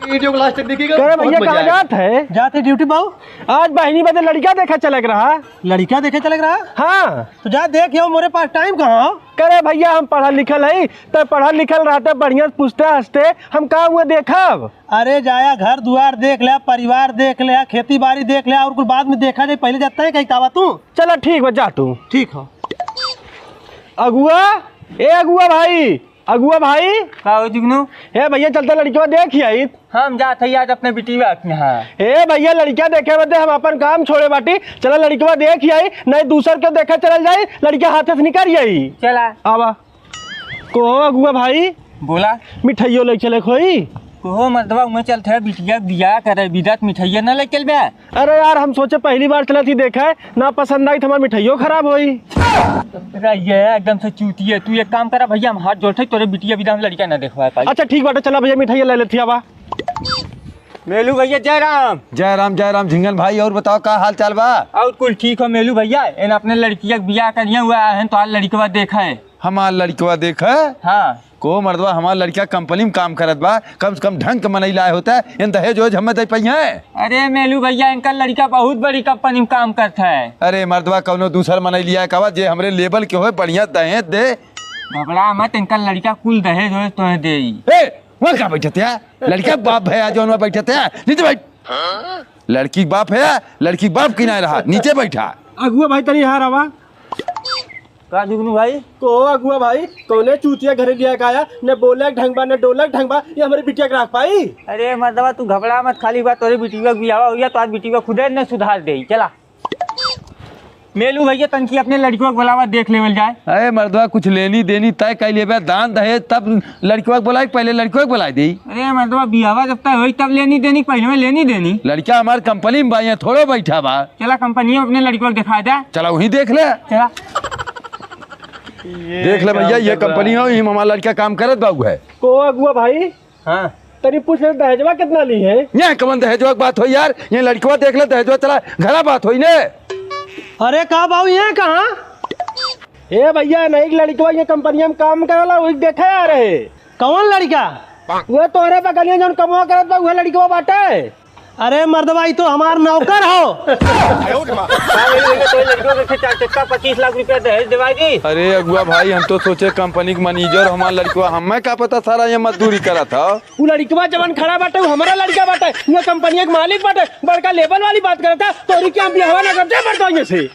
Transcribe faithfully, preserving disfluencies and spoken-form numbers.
वीडियो को लास्ट तक देखिएगा, करे बहुत भैया, मजा कहाँ आएगा। जात है? जात है ड्यूटी बाबू। आज बहिनी बदे लड़का देखे चलक रहा। लड़का देखे चलक रहा? हाँ। तो जा देख, यो मोरे पास टाइम कहाँ हो? करे भैया, हम पढ़ल लिखल है, तो पढ़ल लिखल रहते बढ़िया से पूछते हंसते, हम का हुआ देखब? अरे जाया, घर दुआर देख ले, परिवार देख ले, खेती बाड़ी देख ले, और कुल बाद में देखा जाए, पहले जाता है कहीं कावा तू। चला ठीक बा, जा तू। ठीक हो। अगुआ, ए अगुआ भाई, अगुआ भाई। का हो जुगनू? ए भैया, चलते लड़कवा देख ही आई। हम जात हई आज अपने बिटिया के यहाँ। ए भैया, लड़किया देखे बदे हम अपन काम छोड़े बाटी, चला लड़कवा देख ही आई, नहीं दूसर के देखे चलल जाई, लड़किया हाथे से निकल जाई। चला। आवा। को हो अगुआ भाई? बोला। मिठाइयो ले चले खोई? को हो मर्दवा, उमे चलत है बिटिया के बियाह करे, बिदा त मिठाइया न ले चल बे। अरे यार, हम सोचे पहली बार चलत ही देखे, ना पसंद आई तो हमार मिठाइयो खराब होई। अरे ये एकदम से चूती है। तू एक काम करा भैया, हम हाथ जोड़त हई, तोरे बिटिया बिदा हम लड़का ना देखवा पाई। अच्छा ठीक बाटे, चला भैया मिठाइया ले लेत ही आवा। मेलू भैया जय राम। जय राम, जय राम झिंगन भाई, और बताओ का हाल चाल बा? और कुल ठीक हो मेलू भैया, एन अपने लड़किया के बियाह करिया हुआ है तो आज लड़कवा देखा है। हमार लड़कवा देखा? हाँ। को मर्दवा, हमार लड़का कंपनी में काम करत बा, कम से कम ढंग के मनई लाए होता, इन दहेज ओहेज हमें दे पाई हैं? अरे मेलू भैया, इनका लड़का बहुत बड़ी कंपनी में काम करता है। अरे मर्दवा, कौनो दूसर मनई लिया कवा जे हमरे लेवल के होए, बढ़िया दहेज दे। घबरा मत, इनका लड़का कुल दहेज ओहेज तोहे देई। ए, वहाँ का बैठत है? लड़का के बाप है, आज वहाँ बैठत है, नीचे बैठ। लड़की के बाप है, लड़की के बाप की ना रहा, नीचे बैठा। अगुआ भाई तनी यहाँ रवा। का जुगनू भाई? को अगुआ भाई, कौने चूतिया घरे लिया के आया, न बोले के ढंग बा, न डोले के ढंग बा, ये हमरे बिटिया के राख पाई? अरे मर्दवा, तू घबरा मत, खाली बात तोरे बिटिया के बियाह हुआ, तो आज बिटिया खुदे न सुधार दे। चला। मेलू भैया, तनकी अपने लड़कियों को बुलावा, देख लेवल जाए। अरे मर्दवा, कुछ लेनी देनी तय कर लेबे, दान दहेज, तब लड़कियों को बुलाए, पहले लड़कियों को बुलाए दे। अरे मर्दवा, बियाहवा जब तय होई, तब लेनी देनी, पहले में लेनी देनी। लड़का हमार कंपनी में बा, यहाँ थोड़ो बैठा बा। चला, कंपनी में अपने लड़कियों को दिखा दे। चला, वहीं देख ले। चला। देख ले भैया, ये कंपनी हो, इही में हमार लड़का काम करत बा, उहे। को अगुआ भाई? हाँ। तनी पूछ ले, दहेजवा कितना ली है? ये कवन दहेजवा के बात होई यार? ये लड़कवा देख ले, दहेजवा चला, घरा बात होई ने। अरे का बाबू, ये कहाँ? ए भैया, नहीं लड़कवा ये कंपनिया में काम करला, वही देखे आ रहे। कौन लड़का? वो तोहरे बगलिया जौन कमवा करत बा, उहे लड़कवा बाटे। अरे मर्दवा, ई तो हमार नौकर हो। का भइल भैया, तोरे लड़कवा के चार चक्का पच्चीस लाख रुपया दहेज देवाई दी? अरे अगुआ भाई, हम तो सोचे कंपनी के मैनेजर हमार लड़कवा, हमें का पता सारा ये मजदूरी करत ह। उ लड़कवा जवन खड़ा बाटे, उ हमारा लड़का बाटे, उ कंपनिया के मालिक बाटे, बड़का लेवल वाली बात करता। तोरी के हम बियाहवा ना करते, मर जाइए से।